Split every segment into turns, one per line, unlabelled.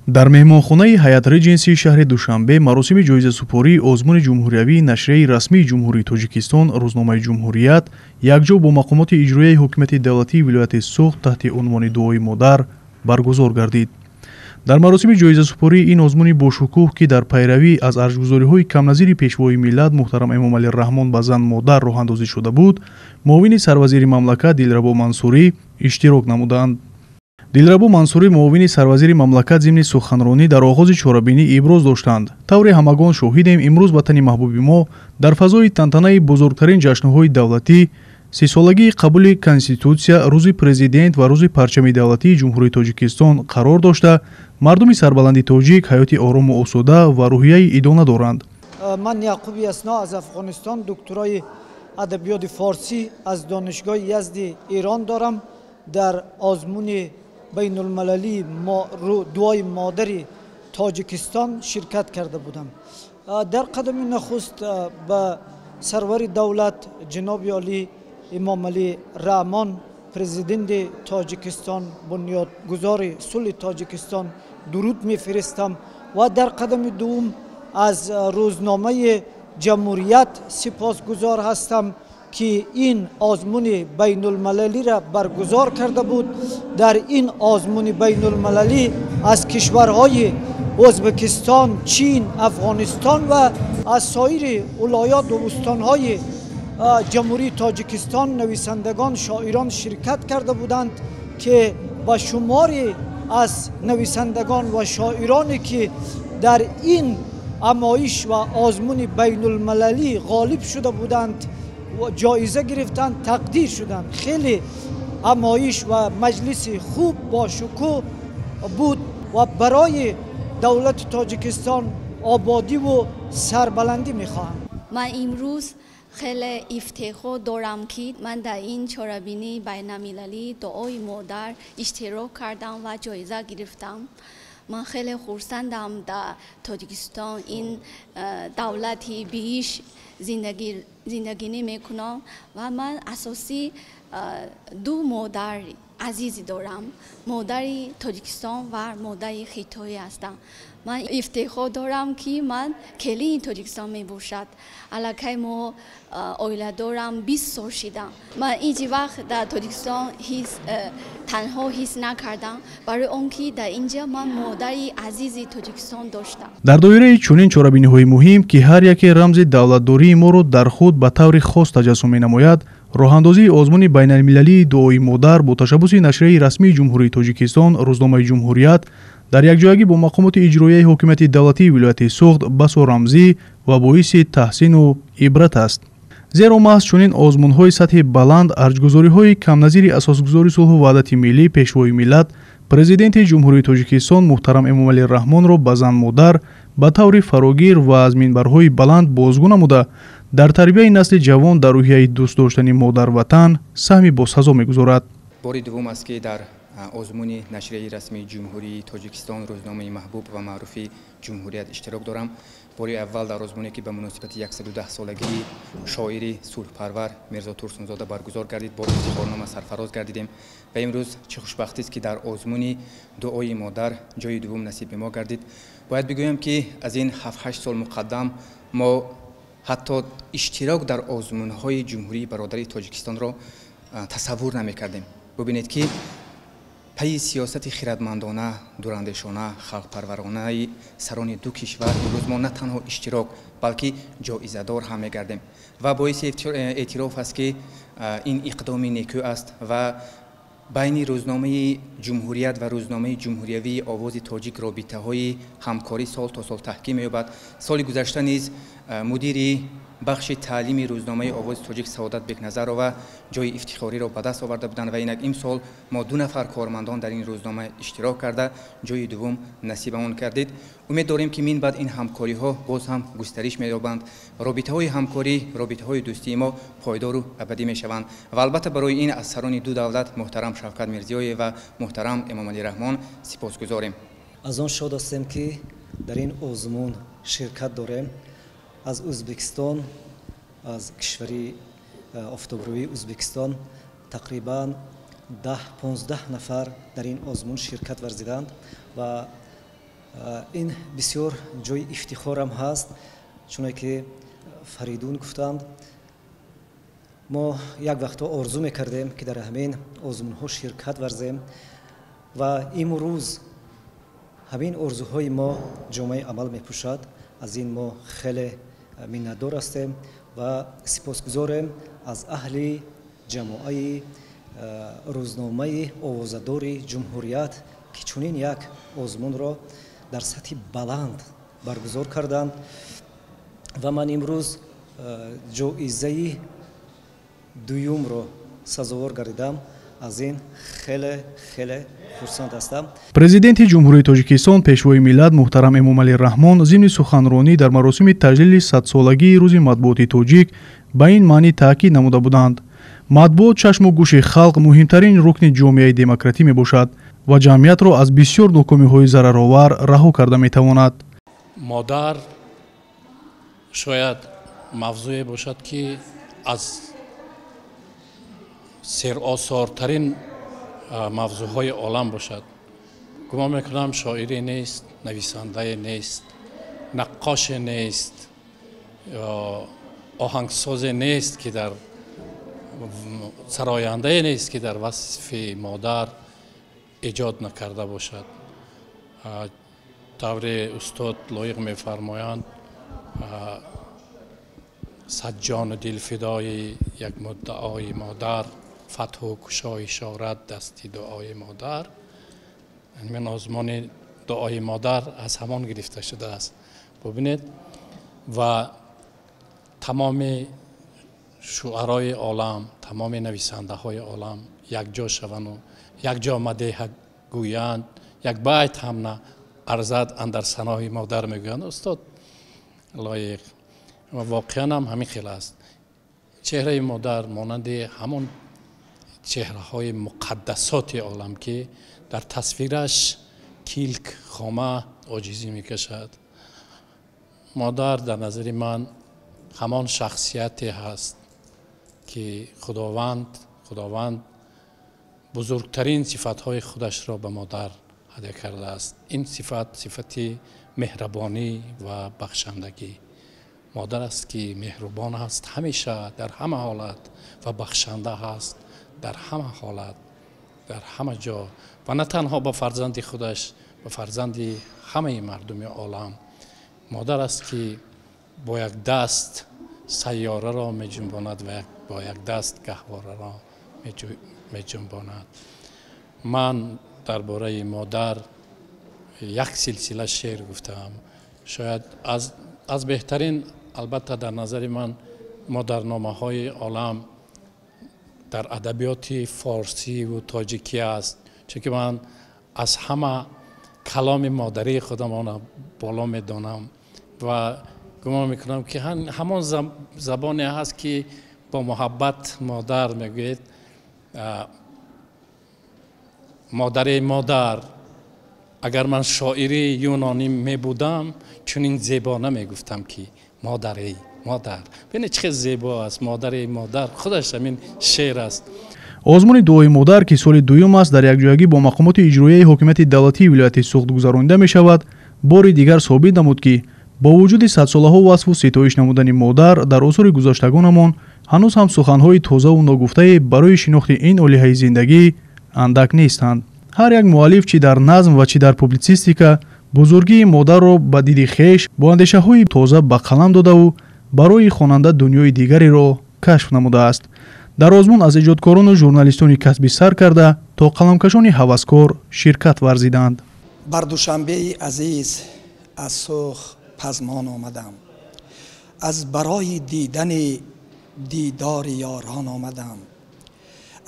Дар меҳмонхонаи Ҳаят Реҷенсии шаҳри Душанбе маросими ҷоизасупории озмуни ҷумҳуриявии нашрияи расмии Ҷумҳурии Тоҷикистон, рӯзномаи Ҷумҳурият, якҷо бо мақомоти иҷроияи ҳокимияти давлатии вилояти Суғд таҳти унвони «Дуои модар» баргузор гардид. Дар маросими ҷоизасупории ин озмуни бошукӯҳ, ки дар пайравӣ аз арҷгузориҳои камназири Пешвои миллат муҳтарам Эмомалӣ Раҳмон ба зан модар роҳандозӣ шуда буд, муовини сарвазири мамлакат Дилрабо Мансурӣ иштирок намуданд. Дилрабо Мансурӣ, муовини сарвазири мамлакат, зимни суханронӣ дар оғози чорабинӣ иброз доштанд: тавре ҳамагон шоҳидем, имрӯз ватани маҳбуби мо дар фазои тантанаи бузургтарин ҷашнҳои давлатӣ, 30-солагии қабули Конститутсия, Рӯзи Президент ва Рӯзи парчами давлатии Ҷумҳурии Тоҷикистон қарор дошта, мардуми сарбаланди тоҷик ҳаёти орому осуда ва рӯҳияи идона доранд.
Ман Яъқуби Ясно аз Афғонистон, докторای адабиёти форсӣ аз донишгоҳи Язди Эрон дорам. Дар озмуни байналмилалии дуои модари Тоҷикистон ширкат карда будам. Дар қадами нахуст ба сарвари давлат ҷаноби олӣ Эмомалӣ Раҳмон, президенти Тоҷикистон, бунёдгузори сулҳи Тоҷикистон, дуруд мефиристам ва дар қадами дуввум аз рӯзномаи Ҷумҳурият сипосгузор ҳастам, ки ин озмуни байналмилалиро баргузор карда буд. Дар ин озмуни байналмилалӣ аз кишварҳои Ӯзбекистон, Чин, Афғонистон ва аз соири вилоят ва устонҳои Ҷумҳурии Тоҷикистон нависандагон, шоирон ширкат карда буданд, ки ба шумори аз нависандагон ва шоироне ки дар ин ҳамоиш ва озмуни байналмилалӣ ғолиб шуда буданд, ҷоиза гирифтанд, тақдир шуданд. Хеле ҳамоиш ва маҷлиси хуб бо шукӯҳ буд ва барои давлати Тоҷикистон ободӣ ва сарбаландӣ мехоҳам.
Ман имрӯз хеле ифтихор дорам, ки ман дар ин чорабинии байналмилалии дуои модар иштирок кардам ва ҷоиза гирифтам. Ман хеле хурсандам, дар Тоҷикистон, ин давлати биҳишт, зиндагинӣ мекунам ва ман асосӣ ду модар азизе дорам: модари Тоҷикистон ва модари Хитоӣ ҳастам. Ман ифтихор дорам, ки ман келини Тоҷикистон мебошад. Аллакай мо оиладорам, 20 сол шидам. Ман ҳеҷ вақт дар Тоҷикистон танҳо ҳис накардам, барои он ки дар инҷа ман модари азизи Тоҷикистон доштам.
Дар доираи чунин чорабиниҳои муҳим, ки ҳар яке рамзи давлатдории моро дар худ ба таври хос таҷассум менамояд, роҳандозии озмуни байналмилалии дуои модар бо ташаббуси нашрияи расмии Ҷумҳурии Тоҷикистон, рӯзномаи Ҷумҳурият, дар якҷоягӣ бо мақомоти иҷроияи ҳокимияти давлатии вилояти Суғд басо рамзӣ ва боиси таҳсину ибрат аст. Зеро маҳз чунин озмунҳои сатҳи баланд арҷгузориҳои камназири асосгузори сулҳу ваҳдати миллӣ, Пешвои миллат, Президенти Ҷумҳурии Тоҷикистон муҳтарам Эмомалӣ Раҳмонро ба зан модар ба таври фарогир ва аз минбарҳои баланд бозгӯ намуда, дар тарбияи насли ҷавон дар рӯҳияи дӯст доштани модар-ватан саҳми босазо мегузорад.
Бори дуввум аст, ки дар озмуни нашрияи расмии Ҷумҳурии Тоҷикистон, рӯзномаи маҳбуб ва маъруфи Ҷумҳурият иштирок дорам. Бори аввал дар озмуне, ки ба муносибати 110-солагии шоири сулҳпарвар Мирзо Турсунзода баргузор гардид, бо ифтихорнома сарфароз гардидем ва имрӯз чӣ хушбахтист, ки дар озмуни дуои модар ҷои дуввум насиби мо гардид. Бояд бигӯям, ки аз ин 7-8 сол муқаддам мо ҳатто иштирок дар озмунҳои ҷумҳурии бародари Тоҷикистонро тасаввур намекардем. Бубинед, ки пайи сиёсати хирадмандона, дурандешона, халқпарваронаи сарони ду кишвар имрӯз мо на танҳо иштирок, балки ҷоизадор ҳам мегардем. Ва боиси эътироф аст, ки ин иқдоми некӯ аст ва байни рӯзномаи Ҷумҳурият ва рӯзномаи ҷумҳуриявии Овози Тоҷик робитаҳои ҳамкорӣ сол то сол таҳким меёбад. Соли гузашта низ мудири бахши таълими рӯзномаи Овози Тоҷик Саодат Бекназарова ҷои ифтихориро ба даст оварда буданд ва инак имсол мо ду нафар кормандон дар ин рӯзнома иштирок карда, ҷои дуввум насибамон кардид. Умед дорем, ки мин баъд ин ҳамкориҳо боз ҳам густариш меёбанд, робитаҳои ҳамкорӣ, робитаҳои дӯстии мо пойдору абадӣ мешаванд. Ва албатта барои ин аз сарони ду давлат, муҳтарам Шавкат Мирзиёев ва муҳтарам Эмомалӣ Раҳмон, сипосгузорем.
Аз он шод ҳастем, ки дар ин озмун ширкат дорем. Аз Ӯзбекистон, аз кишвари офтобрӯии Ӯзбекистон тақрибан 10-15 нафар дар ин озмун ширкат варзиданд ва Ин бисёр ҷои ифтихорам ҳаст, чуне ки Фаридун гуфтанд, мо як вақтҳо орзу мекардем, ки дар ҳамин озмунҳо ширкат варзем ва имрӯз ҳамин орзуҳои мо ҷомаи амал мепӯшад. Аз ин мо хеле миннатдор ҳастем ва сипосгузорем аз аҳли ҷамоаи рӯзномаи овозадори ҷумҳурият, ки чунин як озмунро дар сатҳи баланд баргузор карданд ва ман имрӯз ҷоизаи дуюмро сазовор гардидам. Аз ин хеле хеле хурсанд ҳастам.
Президенти Ҷумҳурии Тоҷикистон, Пешвои миллат муҳтарам Эмомалӣ Раҳмон зимни суханронӣ дар маросими таҷлили садсолагии Рӯзи матбуоти тоҷик ба ин маънӣ таъкид намуда буданд. Матбуот чашму гӯши халқ, муҳимтарин рукни ҷомеаи демократӣ мебошад ва ҷамъиятро аз бисёр нокомиҳои зараровар раҳо карда метавонад.
Модар шояд мавзӯе бошад, ки аз серосортарин мавзӯъҳои олам бошад. Гумон мекунам, шоире нест, нависандае нест, наққоше нест, оҳангсозе нест, ки дар сарояндае нест, ки дар васфи модар эҷод накарда бошад. Тавре устод Лоиқ мефармоянд, сад ҷону дил фидои як муддаои модар, фатҳу кушои шорат дасти дуои модар. Ман озмони дуои модар аз ҳамон гирифта шудааст. Бубинед, ва тамоми шуарои олам, тамоми нависандаҳои олам якҷо шаванду якҷо мадеҳа гӯянд, як байт ҳам на арзад андар санои модар, мегӯянд устод Лоиқ. Ва воқеан ҳам ҳамин хел аст. Чеҳраи модар монанди ҳамон чеҳраҳои муқаддасоти олам, ки дар тасвираш килк хома оҷизӣ мекашад. Модар дар назари ман ҳамон шахсияте ҳаст, ки Худованд бузургтарин сифатҳои худашро ба модар ҳадя кардааст. Ин сифат сифати меҳрабонӣ ва бахшандагӣ. Модар аст, ки меҳрубон аст ҳамеша, дар ҳама ҳолат, ва бахшанда ҳаст дар ҳама ҳолат, дар ҳама ҷо, ва на танҳо ба фарзанди худаш, ба фарзанди ҳамаи мардуми олам. Модар аст, ки бо як даст сайёраро меҷунбонад ва бо як даст гаҳвораро меҷунбонад. Ман дар бораи модар як силсила шеър гуфтаам. Шояд аз беҳтарин, албатта, дар назари ман модарномаҳои олам дар адабиёти форсиву тоҷикӣ аст, чунки ман аз ҳама каломи модарии худамона боло медонам ва гумон мекунам, ки ҳамон забоне ҳаст, ки бо муҳаббат модар мегӯед. Модари модар, агар ман шоири юнонӣ мебудам, чунин зебо намегуфтам, ки модари модар. Бинед, чӣ хел зебо аст модари модар, худаш ҳамин шеър аст.
Озмуни дуои модар, ки соли дуюм аст дар якҷоягӣ бо мақомоти иҷроияи ҳокимияти давлатии вилояти Суғд гузаронида мешавад, бори дигар собит намуд, ки бо вуҷуди садсолаҳо васфу ситоиш намудани модар дар осори гузаштагонамон, ҳанӯз ҳам суханҳои тозаву ногуфтае барои шинохти ин олиҳаи зиндагӣ андак нестанд. Ҳар як муаллиф, чӣ дар назм ва чӣ дар публитсистика, бузургии модарро ба диди хеш бо андешаҳои тоза ба қалам додаву барои хонанда дунёи дигареро кашф намудааст. Дар озмун аз эҷодкорону журналистони касбӣ сар карда то қаламкашони ҳаваскор ширкат варзиданд.
Бар Душанбеи азиз аз Суғд пазмон омадам, аз барои дидани дидори ёрон омадам.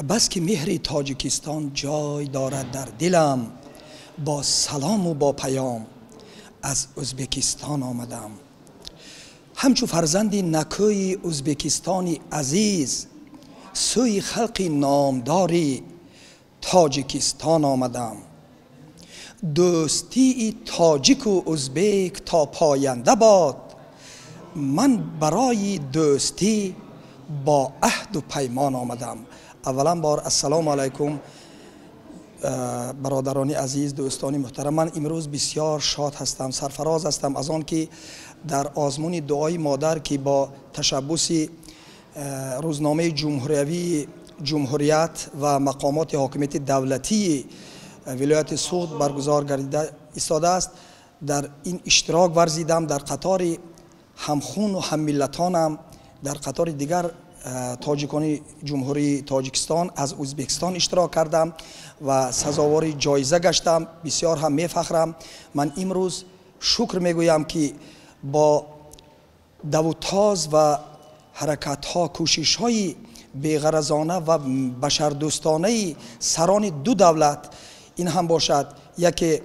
Бас ки меҳри Тоҷикистон ҷой дорад дар дилам, бо салому бо паём аз Ӯзбекистон омадам. Ҳамчу фарзанди накӯи Ӯзбекистони азиз, сӯи халқи номдори Тоҷикистон омадам. Дӯстии тоҷику ӯзбек то поянда бод, ман барои дӯстӣ бо аҳду паймон омадам. Аввалан бор ассалому алайкум. Бародарони азиз, дӯстони муҳтарам, ман имрӯз бисёр шод ҳастам, сарфароз ҳастам аз он ки дар озмуни дуои модар, ки бо ташаббуси рӯзномаи ҷумҳуриявии Ҷумҳурият ва мақомоти ҳокимияти давлатии вилояти Суғд баргузор гардида истодааст, дар ин иштирок варзидам, дар қатори ҳамхуну ҳаммиллатонам, дар қатори дигар тоҷикони Ҷумҳурии Тоҷикистон аз Ӯзбекистон иштирок кардам ва сазовори ҷоиза гаштам. Бисёр ҳам мефахрам. Ман имрӯз шукр мегӯям, ки бо давутоз ва ҳаракатҳо, кӯшишҳои беғаразона ва башардӯстонаи сарони ду давлат, ин ҳам бошад яке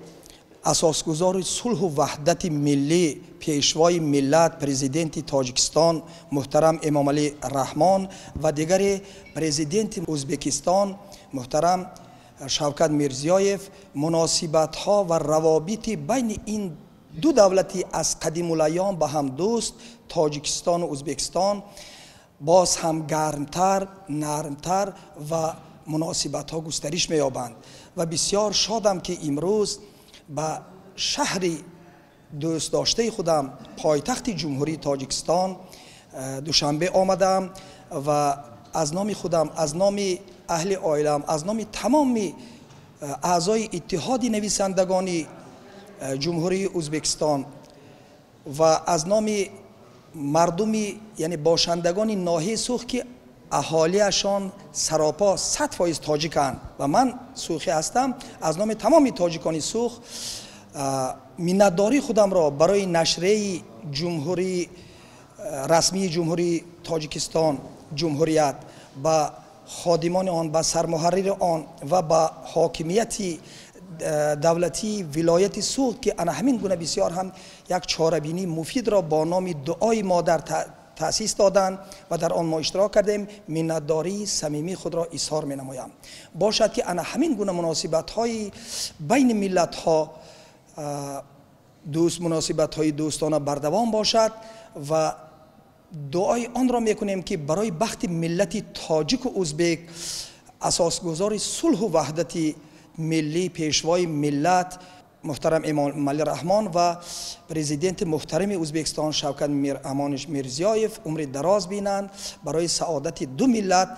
асосгузори сулҳу ваҳдати миллӣ, пешвои миллат, президенти Тоҷикистон муҳтарам Эмомалӣ Раҳмон ва дигаре президенти Ӯзбекистон муҳтарам Шавкат Мирзиёев, муносибатҳо ва равобити байни ин ду давлати аз қадимулайём ба ҳам дӯст, Тоҷикистону Ӯзбекистон, боз ҳам гармтар, нармтар ва муносибатҳо густариш меёбанд. Ва бисёр шодам, ки имрӯз ба шаҳри дӯстдоштаи худам, пойтахти Ҷумҳурии Тоҷикистон, Душанбе омадам ва аз номи худам, аз номи аҳли оилам, аз номи тамоми аъзои Иттиҳоди нависандагони Ҷумҳурии Ӯзбекистон ва аз номи мардуми, яъне бошандагони ноҳияи Суғд, ки аҳолиашон саропо 100% тоҷиканд ва ман суғӣ ҳастам, аз номи тамоми тоҷикони Суғд миннатдории худамро барои нашрияи ҷумҳурии расмии Ҷумҳурии Тоҷикистон Ҷумҳурият, ба ходимони он, ба сармуҳаррири он ва ба ҳокимияти давлатии вилояти Суғд, ки ана ҳамин гуна бисёр ҳам як чорабинии муфидро бо номи дуои модар таъсис доданд ва дар он мо иштирок кардем, миннатдории самимии худро изҳор менамоям. Бошад, ки ана ҳамин гуна муносибатҳои байни миллатҳо, дӯст, муносибатҳои дӯстона бардавом бошад ва дуои онро мекунем, ки барои бахти миллати тоҷику ӯзбек асосгузори сулҳу ваҳдати миллӣ, пешвои миллат муҳтарам Эмомалӣ Раҳмон ва президенти муҳтарами Ӯзбекистон Шавкат Мирамонович Мирзиёев умри дароз бинанд, барои саодати ду миллат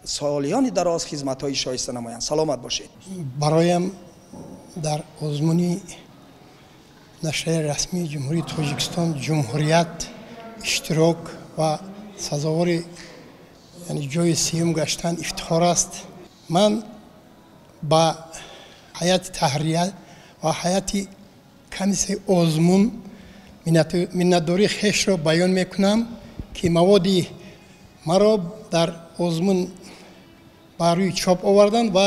солиёни дароз хизматҳои шоиста намоянд. Саломат бошед.
Бароям дар озмуни нашрияи расмии Ҷумҳурии Тоҷикистон Ҷумҳурият иштирок ва сазовори, яъне ҷои сеюм гаштан ифтихор аст. Ман ба ҳайати таҳририя ва ҳайати комиссияи озмун миннатдории хешро баён мекунам, ки маводи маро дар озмун ба рӯи чоп оварданд ва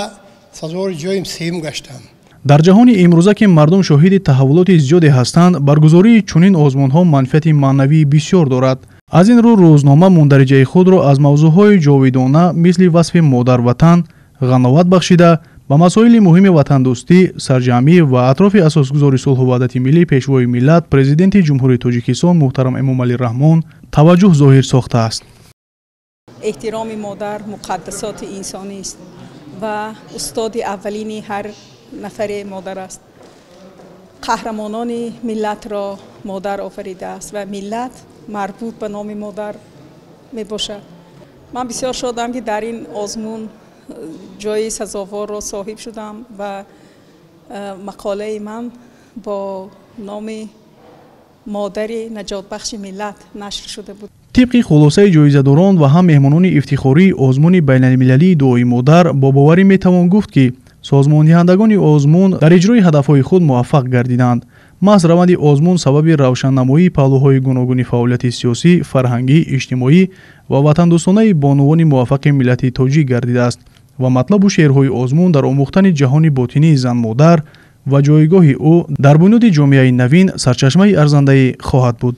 сазовори ҷои сеюм гаштам.
Дар ҷаҳони имрӯза, ки мардум шоҳиди таҳаввулоти зиёде ҳастанд, баргузории чунин озмунҳо манфиати маънавии бисёр дорад. Аз ин рӯ рӯзнома мундариҷаи худро аз мавзӯъҳои ҷовидона мисли васфи модарватан ғановат бахшида, ба масоили муҳими ватандӯстӣ, сарҷамъӣ ва атрофи асосгузори сулҳу ваҳдати миллӣ, пешвои миллат, президенти Ҷумҳурии Тоҷикистон муҳтарам Эмомалӣ Раҳмон таваҷҷӯҳ зоҳир сохтааст.
Эҳтироми модар муқаддасоти инсонист ва устоди аввалини ҳар нафаре модар аст. Қаҳрамонони миллатро модар офаридааст ва миллат марбут ба номи модар мебошад. Ман бисёр шодам, ки дар ин озмун ҷои сазоворро соҳиб шудам ва мақолаи ман бо номи модари наҷотбахши миллат нашр шуда буд.
Тибқи хулосаи ҷоизадорон ва ҳам меҳмонони ифтихории озмуни байналмилалии дуои модар, бо боварӣ метавон гуфт, ки созмондиҳандагони озмун дар иҷрои ҳадафҳои худ муваффақ гардиданд. Маҳз раванди озмун сабаби равшаннамоии паҳлӯҳои гуногуни фаъолияти сиёсӣ, фарҳангӣ, иҷтимоӣ ва ватандӯстонаи бонувони муваффақи миллати тоҷик гардидааст ва матлабу шеърҳои озмун дар омӯхтани ҷаҳони ботинии зан-модар ва ҷойгоҳи ӯ дар бунёди ҷомеаи навин сарчашмаи арзандае хоҳад буд.